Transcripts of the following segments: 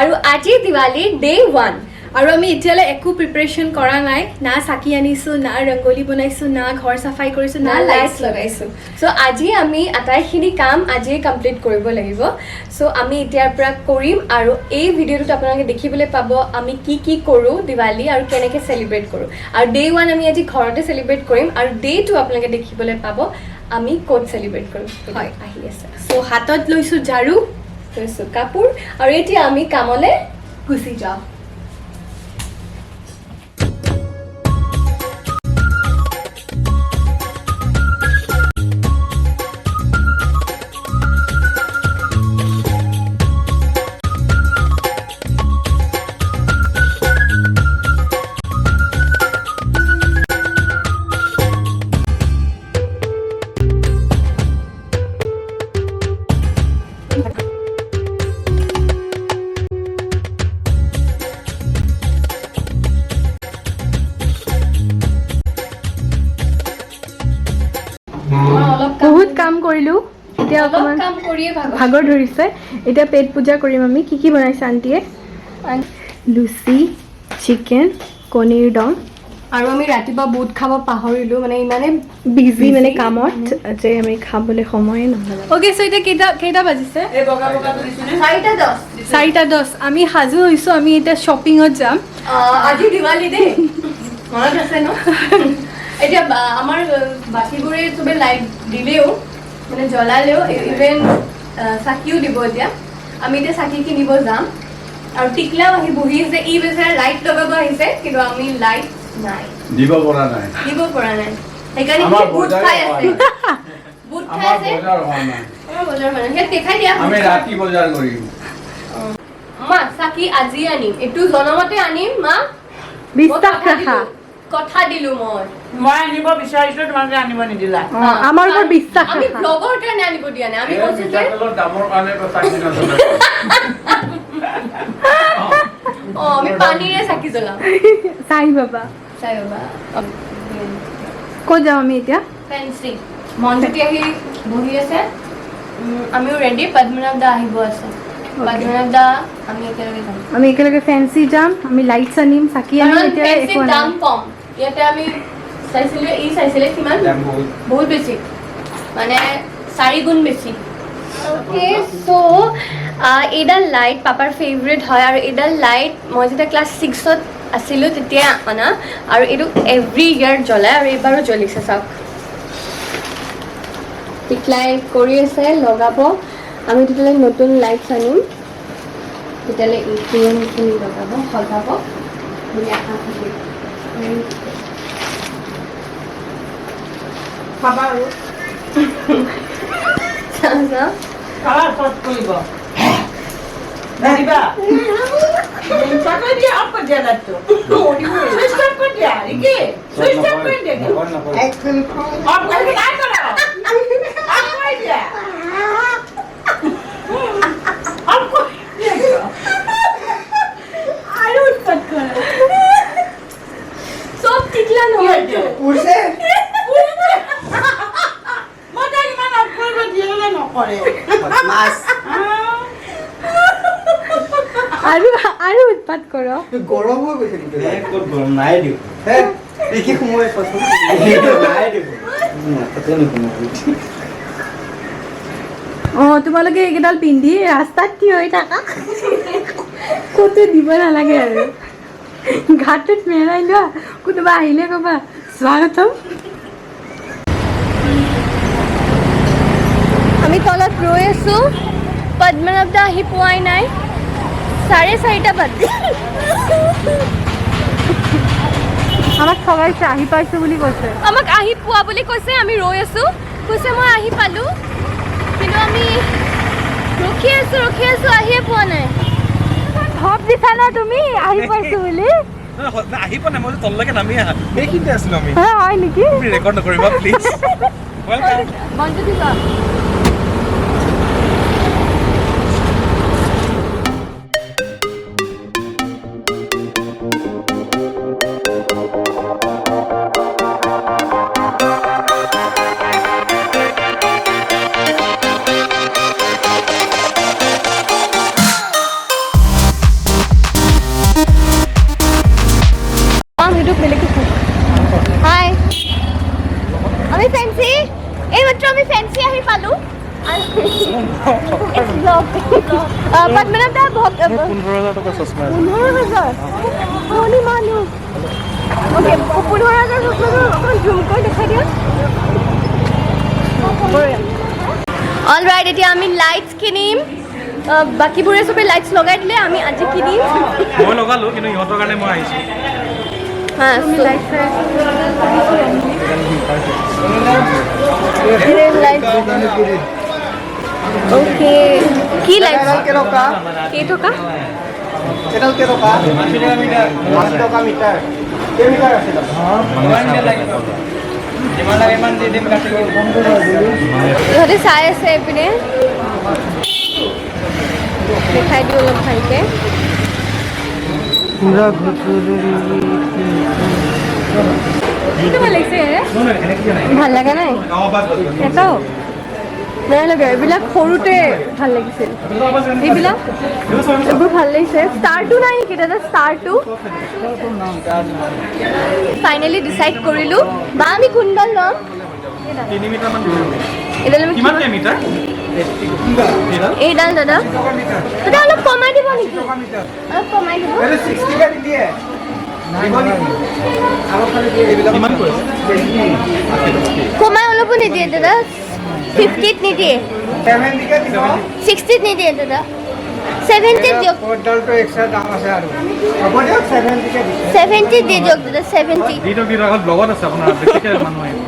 আৰু আজি দিৱালী ডে 1। আৰু আমি এতিয়ালৈ একো প্ৰিপেৰেশ্যন কৰা নাই, না চাকি আনিছোঁ, না ৰংগোলী বনাইছোঁ, না ঘৰ চাফাই কৰিছোঁ, না লাইটছ লগাইছোঁ। চ' আজি আমি আটাইখিনি কাম আজিয়ে কমপ্লিট কৰিব লাগিব। চ' আমি এতিয়াৰ পৰা কৰিম আৰু এই ভিডিঅ'টোত আপোনালোকে দেখিবলৈ পাব আমি কি কি কৰোঁ দিৱালী আৰু কেনেকৈ চেলিব্ৰেট কৰোঁ। আৰু ডে 1 আমি আজি ঘৰতে চেলিব্ৰেট কৰিম আৰু ডে 2 আপোনালোকে দেখিবলৈ পাব আমি ক'ত চেলিব্ৰেট কৰিম। হয়। আহি আছে। চ' হাতত লৈছোঁ ঝাৰু, লৈছোঁ কাপোৰ আৰু এতিয়া আমি কামলৈ গুচি যাওঁ। বহুত কাম কৰিলোঁ, এতিয়া অলপ অকণমান কাম কৰিয়ে ভাগৰ ভাগৰ ধৰিছে। এতিয়া পেট পূজা কৰিম আমি। কি কি বনাইছে আণ্টিয়ে? লুচি, চিকেন, কণীৰ দম। আৰু আমি ৰাতিপুৱা বুট খাব পাহৰিলোঁ, মানে ইমানে বিজি মানে কামত যে আমি খাবলৈ সময়ে নহ'ল। অ'কে, চ' এতিয়া কেইটা কেইটা বাজিছে? 4:10। 4:10। আমি সাজু হৈছোঁ, আমি এতিয়া শ্বপিঙত যাম। আজি দিৱালী দেই, মনত আছে ন? এতিয়া আমাৰ বাকীবোৰে চবে লাইট দিলেও, মানে জ্বলালেও, ইভেন চাকিও দিব। এতিয়া আমি এতিয়া চাকি কিনিব যাম আৰু টিকলাও আহি বহি আছে। ই বেচেৰা লাইট লগাব আহিছে, কিন্তু আমি লাইট নাই দিব পৰা নাই, দিব পৰা নাই, সেইকাৰণে আমাৰ সি বুট বজাৰে খাই হোৱা আছে। নাই। বুট খাই আমাৰ আছে। বজাৰ হোৱা নাই। আমাৰ বজাৰ হোৱা নাই, ইয়াত দেখাই দিয়া। আমি ৰাতি বজাৰ কৰিম। মা, চাকি আজি আনিম, এইটো জনমতে আনিম মা। মই বিশ্বাস কথা ৰাখা। দিলো, কথা দিলো মই। মই আনিব বিচাৰিছিলো, তোমালোকে আনিব নিদিলা। অঁ, আমাৰ ওপৰত বিশ্বাস আমি ৰাখা। ব্লগৰ কাৰণে আনিব দিয়া নাই, আমি এই কৈছো যে মিঠাতেলৰ দামৰ কাৰণে চাকি নজ্বলাব। অ, আমি পানীৰে চাকি জ্বলাম। চাই বাবা। চাই বাবা। ক'ত যাম আমি এতিয়া? ফেঞ্চি। মনজ্যোতি আহি বহি আছে। আমিও ৰেডি। পদ্মনাভ দা আহিব আছে। পদ্মনাভ দা, আমি একেলগে যাম। আমি একেলগে ফেঞ্চি যাম, আমি লাইটছ আনিম, চাকি আনিম। কাৰণ এতিয়া ফেঞ্চিত একো দাম আনিম। কম। ইয়াতে আমি চাইছিলো, ই চাইছিলে কিমান দাম বহুত। বহুত বেছি, মানে 4 গুণ বেছি। অ'কে, চ' এইডাল লাইট পাপাৰ ফেভৰেট হয় আৰু এইডাল লাইট মই যেতিয়া ক্লাছ 6ত আছিলোঁ তেতিয়া অনা আৰু এইটো এভৰি ইয়েৰ জ্বলায় আৰু এইবাৰো জ্বলিছে। চাওক, টিকলাই কৰি আছে, লগাব। আমি তেতিয়াহ'লে নতুন লাইটছ আনিম, তেতিয়াহ'লে এইখিনি লগাব, সজাব বুলি আশা থাকিল। খাবা আৰু চাওঁ চাওঁ। খাবা, চট কৰিব দিবা। কৰি দিয়া, অফ কৰি দিয়া লাইটটো, চুইচ অফ কৰি দিয়া। ৰিকি, চুইচ অফ কৰি দিয়া। নকয়, নকয়। অফ কৰি নাই কৰা, অফ কৰি দিয়া, অফ কৰি দিয়া কিয়? আৰু উৎপাত কৰা। চব টিকলা নহয়তো। মই তাইক ইমান অফ কৰিব দিয়ে, নকৰে। আৰু আৰু উৎপাত কৰ। গৰম হৈ গৈছে কিন্তু। এই ক'ত গৰম নাই দিওঁ। হে, দেখি সোমোৱাই চোৱাচোন। নাই দেখোন, মাথাতে নুসুমাই। অঁ, তোমালোকে এইকেইডাল পিন্ধি ৰাস্তাত থিয় হৈ থাকা, ক'তো দিব নালাগে আৰু গাটোত মেৰাই লোৱা, কোনোবা আহিলে ক'বা স্বাগতম। আমি তলত ৰৈ আছোঁ, পদ্মনাভ দা আহি পোৱাই নাই। 4:30 বাজি। আমাক ঠগাইছে, আহি পাইছোঁ বুলি কৈছে। আমাক আহি পোৱা বুলি কৈছে, আমি ৰৈ আছোঁ। কৈছে মই আহি পালোঁ, কিন্তু আমি ৰখি আছোঁ, ৰখি আছোঁ, আহিয়ে পোৱা নাই। ভাৱ দিছা ন তুমি আহি পাইছোঁ বুলি? আহি পোৱা নাই, মই তললৈকে নামি আহা সেইখিনিতে আছিলো আমি। হে, হয় নেকি? তুমি ৰেকৰ্ড নকৰিবা প্লিজ। Welcome. মনজ্যোতি যোৱা। It's vlog. Padmanabh দা, 15,000 টকা চশমা। 15,000? ধনী মানুহ। অ'কে, 15,000 চশমাটো অকণমান জুম কৰি দেখাই দিয়া। অল ৰাইট, এতিয়া আমি লাইটছ কিনিম। বাকীবোৰে চবে লাইটছ লগাই দিলে, আমি আজি কিনিম। মই লগালো, কিন্তু ইহঁতৰ কাৰণে মই আহিছোঁ। হা, লাইট চাই। Light, okay. কি লাইট? এডাল কেইটকা? কেইটকা? এডাল কেইটকা? 80 টকা মিটাৰ। কেই মিটাৰ আছে তাত? যিমান লাগে ইমান দি দিম কাটি। ইহঁতে চাই আছে এইপিনে। দেখাই দিওঁ অলপ ভালকে। পুৰা। সেইটো ভাল লাগিছে। ভাল লগা নাই? এটাও নাই লগা। এইবিলাক সৰুতে ভাল লাগিছিল। এইবিলাক। এইবোৰ ভাল লাগিছে। ষ্টাৰটো নাই নেকি দাদা? ষ্টাৰটো। ফাইনেলি ডিচাইড কৰিলোঁ বা আমি কোনডাল ল'ম। 3 মিটাৰমান দিব। এইডাল আমি কিমান মিটাৰ? এইডাল দাদা, দাদা, অলপ কমাই দিব নেকি? অলপ কমাই দিব। এইটো 60কে নিদিয়ে, দিব নেকি? আগৰ ফালে দিয়ে এইবিলাক। কিমান কৈছে? কমাই অলপো নিদিয়ে দাদা? 50ত নিদিয়ে? 70কে দিব। 60ত নিদিয়ে দাদা? 70ত দিয়ক। ক'তডালটো এক্সট্ৰা দাম আছে আৰু। হ'ব দিয়ক, 70কে দিছে। 70ত দি দিয়ক দাদা, 70। দি দিয়ক, দি দিয়ক। ব্লগত আছে আপোনাৰ, বেছিকৈ মানুহ আহিব।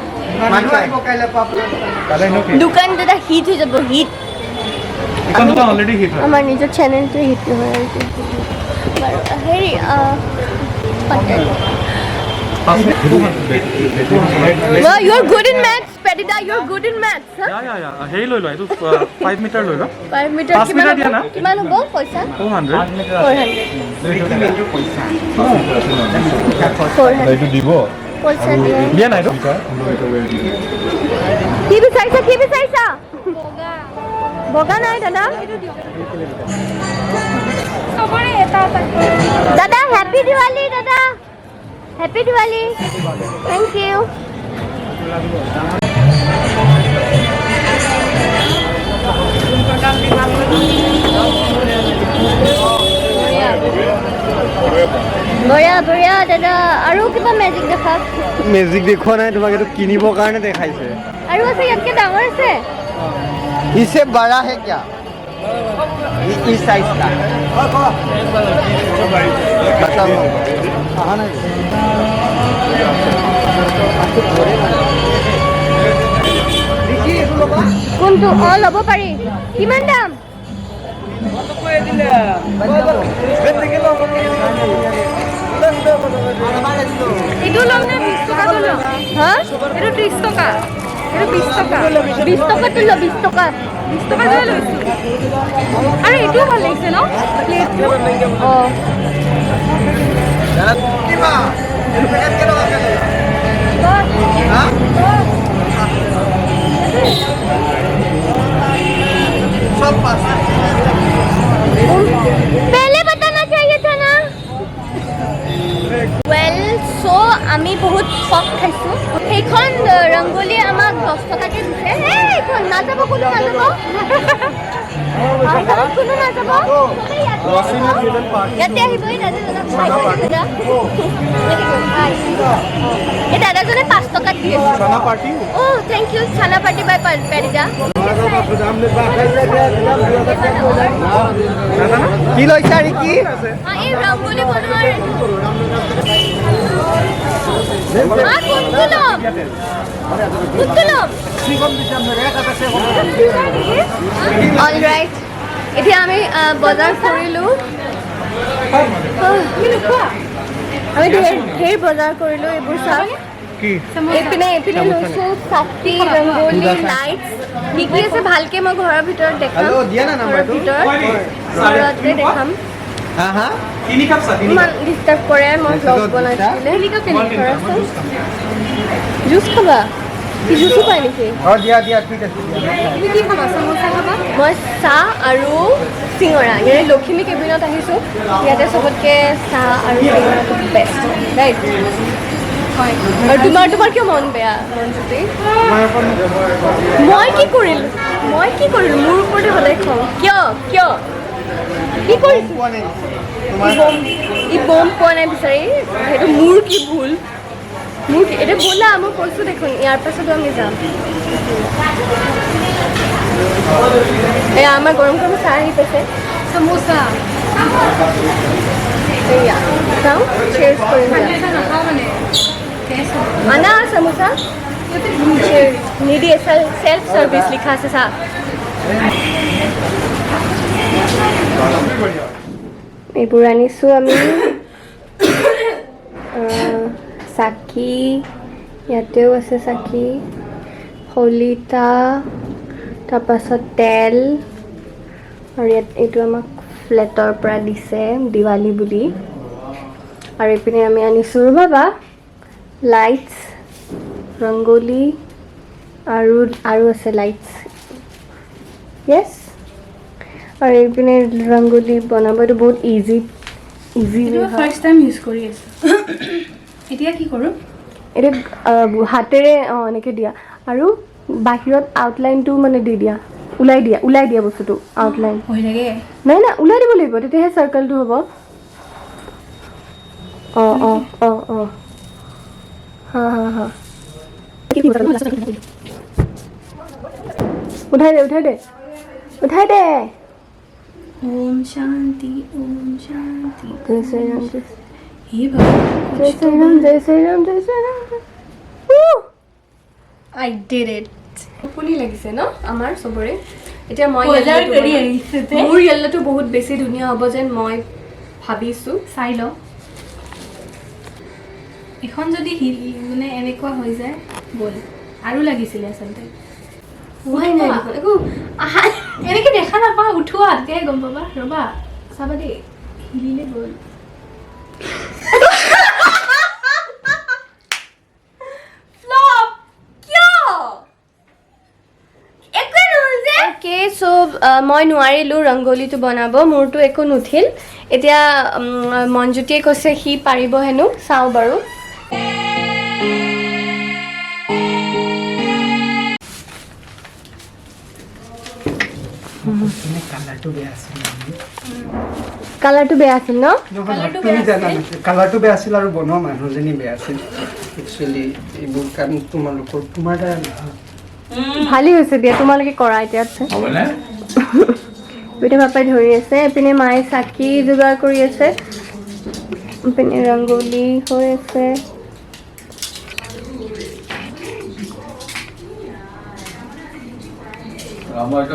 মানুহ আহিব কাইলৈ পৰা আপোনাৰ দোকানত। কাইলৈ এনেও কি? দোকান দাদা হিট হৈ যাব, হিট। এইখন দোকান অলৰেডি হিট হয়। আমাৰ নিজৰ চেনেলটোৱে হিট নহয় আৰু কি। বাৰু, হেৰি পাতে। Well, you're good in maths, Pedida. You're good in maths, huh? ইয়া, হেৰি লৈ লোৱা, এইটো 5 মিটাৰ লৈ লোৱা। 5 মিটাৰ। পাঁচ কিমান মিটাৰ হ'ব? দিয়া না। কিমান হ'ব পইচা? 400। 400, 400। এইটো দিব। পইচা দিয়া। দিয়া নাই এইটো। কি বিচাৰিছা? কি বিচাৰিছা? বগা নাই দাদা। চবৰে এটা এটা। দাদা, হেপী দিৱালী। দাদা, হেপী দিৱালী। Thank U. বঢ়িয়া, বঢ়িয়া দাদা। আৰু কিবা মেজিক দেখাওক। মেজিক দেখুওৱা নাই তোমাক, এইটো কিনিবৰ কাৰণে দেখাইছে। আৰু আছে? ইয়াতকৈ ডাঙৰ আছে? इससे बड़ा है क्या? इस साइज का बताओ। अहा নাই। দেখি, এইটো ল'বা। কোনটো? অঁ, ল'ব পাৰি। কিমান দাম? এইটো ল'ম নে 20 টকাটো ল'ম? হা? এইটো 30 টকা, এইটো 20 টকা। 20 টকাটো ল, 20 টকা। 20 টকাটোৱে লৈছোঁ। আৰু এইটোও ভাল লাগিছে ন, প্লেটটো? অঁ। কিমান? এইটো পেকেট কেইটকাকে ল'লা? হা? চব পাঁচ। पहले बताना चाहिए था ना। ৱেল, চ' আমি বহুত ঠগ খাইছোঁ। সেইখন ৰংগোলী আমাক 10 টকাকৈ দিছে। এই এইখন নাযাব, কোনো নাযাব। সেইখনত কোনো নাযাব। চবেই ইয়াতে আহিব। ইয়াতে আহিব। এই দাদাজনক চাই থাকে দাদা। এই দাদাজনে 5 টকাত দি আছে। অ' thank U. চানা পাৰ্টি বাই পেৰিদা। কি লৈছা ৰিকি? এই ৰংগোলী বনোৱাৰ। কোনটো ল'ম? কোনটো ল'ম? অল ৰাইট, এতিয়া আমি বজাৰ কৰিলোঁ। আমি ধেৰ ধেৰ বজাৰ কৰিলোঁ। এইবোৰ চাওক। কি? এইপিনে এইপিনে লৈছোঁ চাকি, ৰংগোলী, লাইটছ। কি কি আছে ভালকে মই ঘৰৰ ভিতৰত দেখাম। হেল্ল', দিয়া না ঘৰৰ নাম্বাৰটো। ভিতৰত, ঘৰতে দেখাম। হা হা তিনি কাপ চাহ, তিনি। ইমান ডিষ্টাৰ্ব কৰে মই ভ্লগ বনাই থাকিলে। জুচ খাবা কি? জুচো পায় নেকি? অঁ, দিয়া দিয়া, ঠিক আছে, দিয়া। তুমি কি খাবা? চামোচা খাবা? মই চাহ আৰু চিঙৰা। ইয়াৰে লখিমী কেবিনত আহিছোঁ। ইয়াতে চবতকৈ চাহ আৰু চিঙৰাটো বেষ্ট, ৰাইট? হয়। আৰু তোমাৰ কিয় মন বেয়া, মনজ্যোতি? মই কি কৰিলোঁ? মই কি কৰিলোঁ? মোৰ ওপৰতে সদায় খং কিয়? কিয় কি কৰিছোঁ? ই বম পোৱা নাই বিচাৰি, সেইটো মোৰ কি ভুল? মোৰ কি এতিয়া? ব'লা, মই কৈছোঁ দেখোন, ইয়াৰ পাছতো আমি যাম। এয়া আমাৰ গৰম গৰম চাহ আহি পাইছে, চামোচা। এয়া খাওঁ, চেয়াৰ্ছ কৰিম। নাখাওঁ মানে। আনা চামোচা। নিদিয়ে, চেল্ফ চাৰ্ভিচ লিখা আছে। চাহ এইবোৰ আনিছোঁ আমি, চাকি, ইয়াতেও আছে চাকি, শলিতা, তাৰপাছত তেল। আৰু ইয়াত এইটো আমাক ফ্লেটৰ পৰা দিছে দিৱালী বুলি। আৰু এইপিনে আমি আনিছোঁ, ৰ'বা, লাইটছ, ৰংগোলী আৰু আছে লাইটছ। য়েছ, আৰু এইপিনে ৰংগোলী বনাব, এইটো বহুত easy easy. First time use কৰি আছোঁ। এতিয়া কি কৰোঁ? এতিয়া হাতেৰে এনেকৈ দিয়া আৰু বাহিৰত আউটলাইনটো মানে দি দিয়া, ওলাই দিয়া, ওলাই দিয়া বস্তুটো আউটলাইন। হৈ থাকে। নাই নাই, ওলাই দিব লাগিব, তেতিয়াহে চাৰ্কলটো হ'ব। অঁ অঁ অঁ অঁ হা হা হা, উঠাই দে, উঠাই দে, উঠাই দে। ওম শান্তি, ওম শান্তি। জয় শ্ৰীৰাম, জয় হে ভগৱান। জয় শ্ৰীৰাম, জয় শ্ৰীৰাম, জয় শ্ৰীৰাম। I did it. টোপনি লাগিছে ন আমাৰ চবৰে? এতিয়া মই বজাৰ য়েল্ল'টো কৰি বনাম। আহিছে তে। মোৰ য়েল্ল'টো বহুত বেছি ধুনীয়া হ'ব যেন মই ভাবিছোঁ। চাই লওঁ। এখন যদি হিল মানে এনেকুৱা হৈ যায়, গ'ল আৰু। লাগিছিলে আচলতে। হোৱাই নাই দেখোন একো আহা। এনেকে দেখা নাপা, উঠোৱা, তেতিয়াহে গম পাবা। ৰ'বা, চাবা দেই, হিলিলে গ'ল। ফ্লপ কিয়? একোৱে নহ'ল যে। অ'কে, চ' মই নোৱাৰিলোঁ ৰংগোলীটো বনাব, মোৰতো একো নুঠিল। এতিয়া মনজ্যোতিয়ে কৈছে সি পাৰিব হেনো, চাওঁ বাৰু। কালাৰটো বেয়া আছিল। কালাৰটো বেয়া আছিল ন? নহয়, তুমি জানা নাছিল, কালাৰটো বেয়া আছিল আৰু বনোৱা মানুহজনী বেয়া আছিল। একচুৱেলি এইবোৰ কাম তোমালোকৰ, তোমাৰ দ্বাৰা নহয়। ভালেই হৈছে দিয়া, তোমালোকে কৰা এতিয়া। হ'বনে? এইপিনে পাপাই ধৰি আছে, এইপিনে মায়ে চাকি যোগাৰ কৰি আছে, এইপিনে ৰংগোলী হৈ আছে। আমাৰতো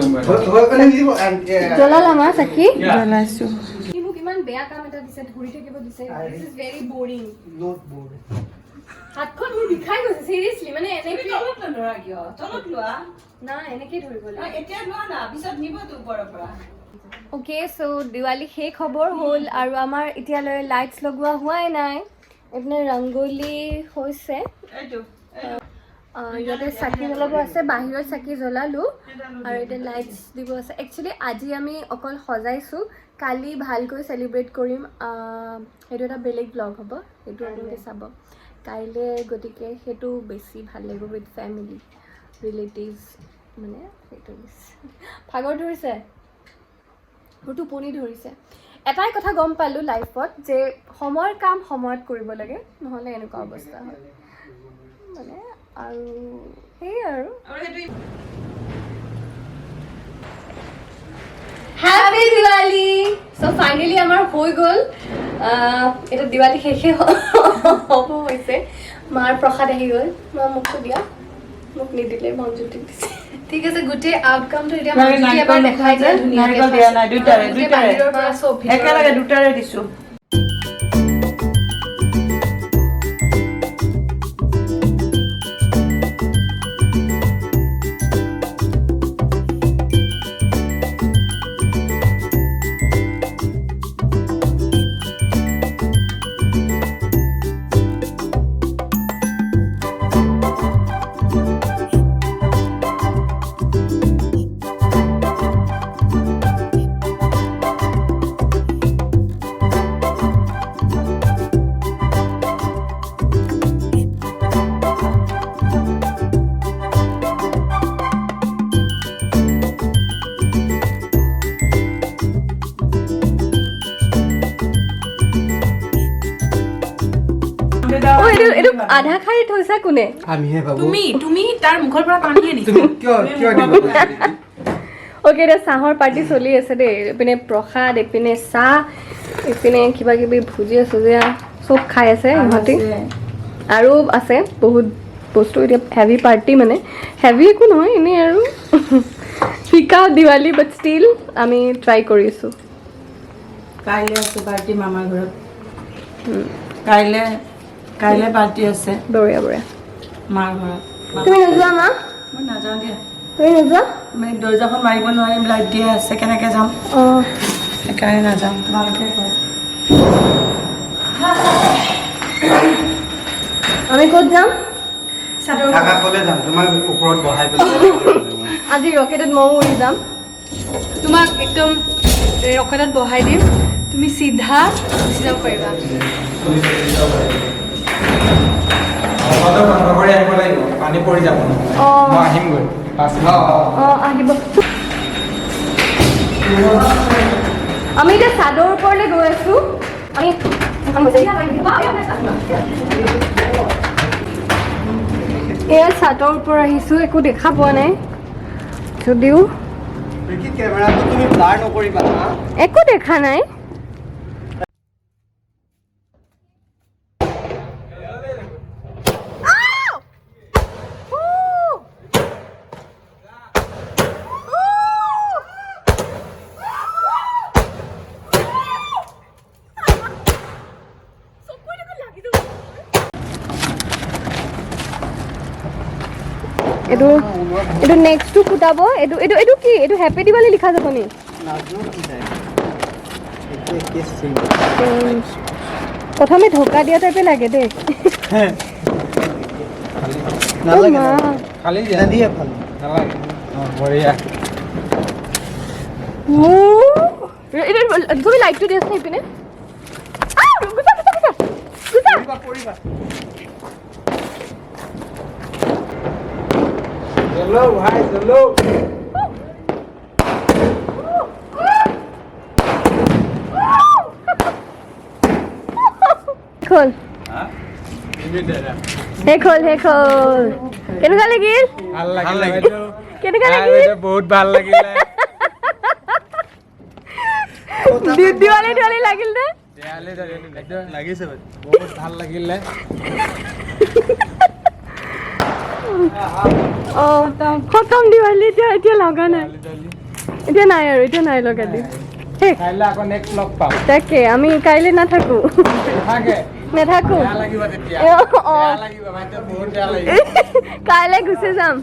জ্বলালা মা চাকি? জ্বলাইছো। সি মোক ইমান বেয়া কাম এটা দিছে, ধৰি থাকিব দিছে। This is very boring. হাতখন মোৰ বিষাই গৈছে, চিৰিয়াছলি, মানে এনেকে। তলত নধৰা কিয়? তলত লোৱা। নাই, এনেকে ধৰিব লাগে। এতিয়া লোৱা না, পিছত নিবতো ওপৰৰ পৰা। অ'কে, চ' দিৱালী শেষ হ'বৰ হ'ল আৰু আমাৰ এতিয়ালৈ লাইটছ লগোৱা হোৱাই নাই। এইপিনে ৰংগোলী হৈছে। এইটো। ইয়াতে চাকি জ্বলাব আছে, বাহিৰত চাকি জ্বলালোঁ আৰু এতিয়া লাইটছ দিব আছে। একচুৱেলি আজি আমি অকল সজাইছোঁ, কালি ভালকৈ চেলিব্ৰেট কৰিম। সেইটো এটা বেলেগ ব্লগ হ'ব, সেইটো আপোনালোকে চাব কাইলৈ। গতিকে সেইটো বেছি ভাল লাগিব উইথ ফেমিলি, ৰিলেটিভছ, মানে সেইটো বেছি। ভাগৰ ধৰিছে মোৰ, টোপনি ধৰিছে। এটাই কথা গম পালোঁ লাইফত যে সময়ৰ কাম সময়ত কৰিব লাগে, নহ'লে এনেকুৱা অৱস্থা হয় মানে। আৰু সেয়ে আৰু। আৰু সেইটো। হেপী দিৱালী! চ' ফাইনেলি আমাৰ হৈ গ'ল। এতিয়া দিৱালী শেষে হ'ব হৈছে। মাৰ প্ৰসাদ আহি গ'ল। মা, মোকো দিয়া। মোক নিদিলে, মনজ্যোতিক দিছে। ঠিক আছে, গোটেই আউটকামটো এতিয়া মনজ্যোতি এবাৰ দেখাই দিয়া ধুনীয়াকে। নাৰিকল দিয়া নাই, দুইটাৰে। গোটেই দুইটাৰে। বাহিৰৰ পৰা চব ভিতৰৰ। একেলগে দুটাৰে দিছো। আধা খাই থৈছা কোনে? আমিহে ভাবো। তুমি তুমি তাৰ মুখৰ পৰা পানী আনিছা। তুমি কিয় কিয় দিব? অ'কে, এতিয়া চাহৰ পাৰ্টি চলি আছে দেই। এইপিনে প্ৰসাদ, এইপিনে চাহ, এইপিনে কিবা কিবি ভুজিয়া চুজিয়া চব খাই আছে ইহঁতি। আৰু আছে বহুত বস্তু। এতিয়া হেভি পাৰ্টি, মানে হেভি একো নহয়, এনেই আৰু ফিকা দিৱালী, বাট ষ্টিল আমি ট্ৰাই কৰিছোঁ। কাইলৈ আছে পাৰ্টি মামাৰ ঘৰত। কাইলৈ কাইলৈ পাৰ্টি আছে। বঢ়িয়া বঢ়িয়া। মাৰ ঘৰত। তুমি নোযোৱা মা? মই নাযাওঁ দিয়া। তুমি নোযোৱা? মানে দৰ্জাখন মাৰিব নোৱাৰিম, লাইট দিয়া আছে, কেনেকৈ যাম? অঁ। সেইকাৰণে নাযাওঁ, তোমালোকে কোৱা। আমি ক'ত যাম? আকাশলৈ যাম, তোমাক ওপৰত বহাই পেলাই। আজি ৰকেটত ময়ো উৰি যাম। তোমাক একদম ৰকেটত বহাই দিম, তুমি চিধা গুচি যাব পাৰিবা। বন্ধ কৰি আহিব লাগিব, পানী পৰি যাব। অঁ। মই আহিমগৈ 5। অঁ, আহিব। আমি এতিয়া চাদৰ ওপৰলৈ গৈ আছো। আমি এয়া চাদৰ ওপৰত আহিছো, একো দেখা পোৱা নাই যদিও। কেমেৰাটো তুমি ব্লাৰ নকৰিবা হা। একো দেখা নাই। এইটো এইটো নেক্সটটো ফুটাব। এইটো এইটো এইটো কি? এইটো হেপী দিৱালী লিখা যাব নি? নাজানো কি যায়। এইটো একে চেম। প্ৰথমে ঢকা দিয়া টাইপে লাগে দেই। নালাগে। মা। খালি দিয়া। নিদিয়ে ভাল। নালাগে, অঁ, বঢ়িয়া। এইটো তুমি লাইটটো দিয়াচোন এইপিনে। আহ, গুচা গুচা গুচা গুচা। পৰিবা পৰিবা। চলো ভাই, চলো। হ'ল, শেষ হ'ল, শেষ হ'ল। কেনেকুৱা লাগিল? ভাল লাগিল বাইদেউ। কেনেকুৱা ভাল লাগিল? বাইদেউ, বহুত ভাল লাগিলে। দিৱালী দিৱালী লাগিল নে? দেৱালী বাইদেউ লাগিছে, বাইদেউ, বহুত ভাল লাগিলে। অঁ, খতম দিৱালী। এতিয়া এতিয়া লগা নাই, এতিয়া নাই আৰু, এতিয়া নাই লগা দি শেষ। কাইলৈ আকৌ নেক্সট লগ পাম। তাকে, আমি কাইলৈ নাথাকো। নাথাকে? নাথাকো। বেয়া লাগিব তেতিয়া। অঁ। বেয়া লাগিব বাইদেউ, বহুত বেয়া লাগিব। কাইলৈ গুচি যাম।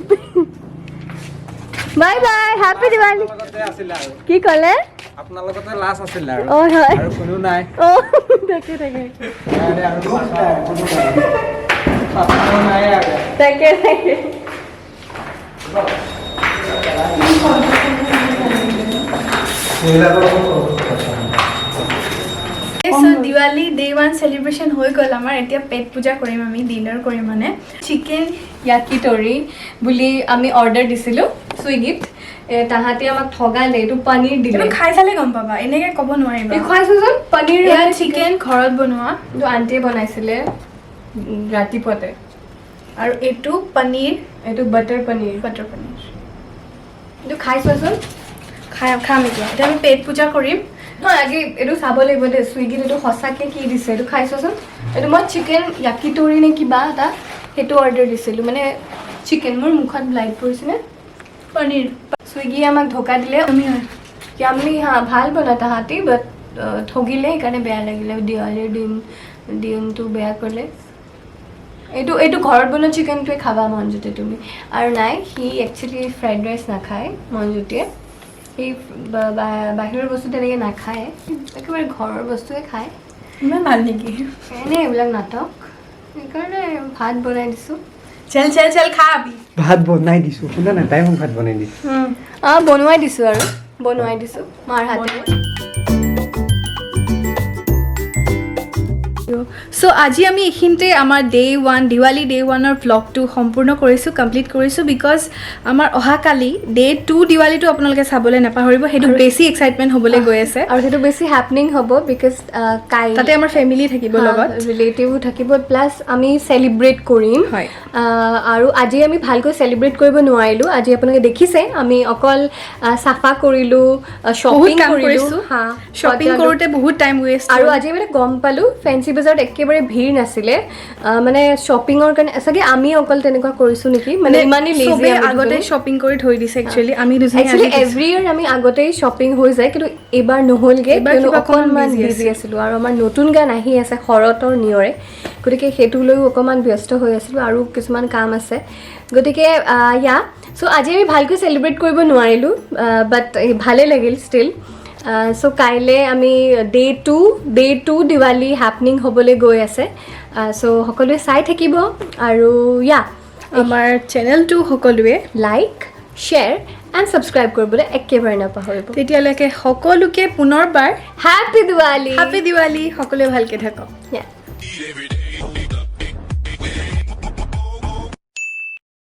Bye bye, happy Diwali. আপোনালোকতে আছিলে আৰু। কি ক'লে? আপোনালোকতে লাষ্ট আছিলে আৰু। অঁ, হয়। আৰু কোনো নাই। অঁ, তাকে তাকে। সেইকাৰণে আৰু পাছৰ নাই আৰু। তাকে তাকে। চ' দিৱালী ডে ওৱান চেলিব্ৰেশ্যন হৈ গ'ল আমাৰ। এতিয়া পেট পূজা কৰিম আমি, ডিনাৰ কৰিম, মানে চিকেন য়াকিটৰি বুলি আমি অৰ্ডাৰ দিছিলোঁ চুইগিত। তাহাঁতে আমাক ঠগালে, এইটো পনীৰ দিলে। এইটো খাই চালে গম পাবা, এনেকৈ ক'ব নোৱাৰিবা। এই খুৱাইছোচোন পনীৰ। এয়া চিকেন ঘৰত বনোৱা। এইটো আণ্টিয়ে বনাইছিলে ৰাতিপুৱাতে। আৰু এইটো পনীৰ। এইটো বাটাৰ পনীৰ। বাটাৰ পনীৰ। এইটো খাই চোৱাচোন। খাই খাম এতিয়া। এতিয়া আমি পেট পূজা কৰিম। নহয়, আগে এইটো চাব লাগিব দেই, চুইগিত এইটো সঁচাকৈ কি দিছে। এইটো খাই চোৱাচোন। এইটো মই চিকেন য়াকিটৰি নে কিবা এটা সেইটো অৰ্ডাৰ দিছিলোঁ, মানে চিকেন। মোৰ মুখত লাইট পৰিছেনে? পনীৰ। চুইগিয়ে আমাক ধোকা দিলে। আমি হয়। য়াম্মি, হা, ভাল বনা তাহাঁতি, বাট ঠগিলে, সেইকাৰণে বেয়া লাগিলে। দিৱালীৰ দিনটো বেয়া কৰিলে। এইটো এইটো ঘৰত বনোৱা চিকেনটোৱে খাবা মনজ্যোতি তুমি। আৰু নাই, সি একচুৱেলি ফ্ৰাইড ৰাইচ নাখায় মনজ্যোতিয়ে। সি বাহিৰৰ বস্তু তেনেকৈ নাখায়, একেবাৰে ঘৰৰ বস্তুৱে খায়। ইমান ভাল নেকি? এনেই এইবিলাক নাটক। সেইকাৰণে ভাত বনাই দিছোঁ। চল চল চল, খা আবি। ভাত বনাই দিছোঁ, শুনা নাই? তাই মোক ভাত বনাই দিছে। অঁ, বনোৱাই দিছোঁ আৰু, বনোৱাই দিছোঁ মাৰ হাতেৰে। লাগিব। চ' আজি আমি এইখিনিতে আমাৰ ডে ওৱান, দিৱালী ডে ওৱানৰ ভ্লগটো সম্পূৰ্ণ কৰিছোঁ, কমপ্লিট কৰিছোঁ, because আমাৰ অহাকালি ডে টু দিৱালীটো আপোনালোকে চাবলৈ নাপাহৰিব। সেইটো বেছি এক্সাইটমেণ্ট হ'বলৈ গৈ আছে। আৰু সেইটো বেছি হেপনিং হ'ব, because কাই তাতে আমাৰ ফেমিলি থাকিব লগত। ৰিলেটিভো থাকিব, প্লাছ আমি চেলিব্ৰেট কৰিম। আৰু আজি আমি ভালকৈ চেলিব্ৰেট কৰিব নোৱাৰিলোঁ। আজি আপোনালোকে দেখিছে, আমি অকল চাফা কৰিলোঁ, বহুত শ্বপিং কাম কৰিলোঁ। কৰিছোঁ। শ্বপিং সজালোঁ। কৰোঁতে বহুত টাইম ৱেষ্ট। আৰু আজি মানে গম পালোঁ, ফেঞ্চি বজাৰত একেবাৰে ভিৰ নাছিলে। মানে শ্বপিঙৰ কাৰণে চাগে আমি অকল তেনেকুৱা কৰিছোঁ নেকি, মানে ইমানেই lazy চবেই আমি আগতে দুজনী। শ্বপিং কৰি থৈ দিছে। একচুৱেলি আমি দুজনী একচুৱেলি আজি গৈছোঁ। এভৰি ইয়াৰ আমি আগতেই শ্বপিং হৈ যায়, কিন্তু এইবাৰ নহ'লগৈ, এইবাৰ কিয়নো কিবা অকণমান অকণমান busy busy আছিলোঁ আৰু আমাৰ নতুন গান আহি আছে শৰতৰ নিয়ৰে, গতিকে সেইটো লৈও অকণমান ব্যস্ত হৈ আছিলোঁ আৰু কিছুমান কাম আছে। গতিকে ইয়া, চ' আজি আমি ভালকৈ চেলিব্ৰেট কৰিব নোৱাৰিলোঁ, বাট ভালেই লাগিল ষ্টিল। চ' কাইলৈ আমি ডে টু দিৱালী হেপনিং হ'বলৈ গৈ আছে। চ' সকলোৱে চাই থাকিব আৰু ইয়া, আমাৰ চেনেলটো সকলোৱে লাইক, শ্বেয়াৰ এণ্ড ছাবস্ক্ৰাইব কৰিবলৈ একেবাৰে নাপাহৰিব। তেতিয়ালৈকে সকলোকে পুনৰবাৰ হেপী দিৱালী। হেপী দিৱালী। সকলোৱে ভালকে থাকক। Yeah. Every day.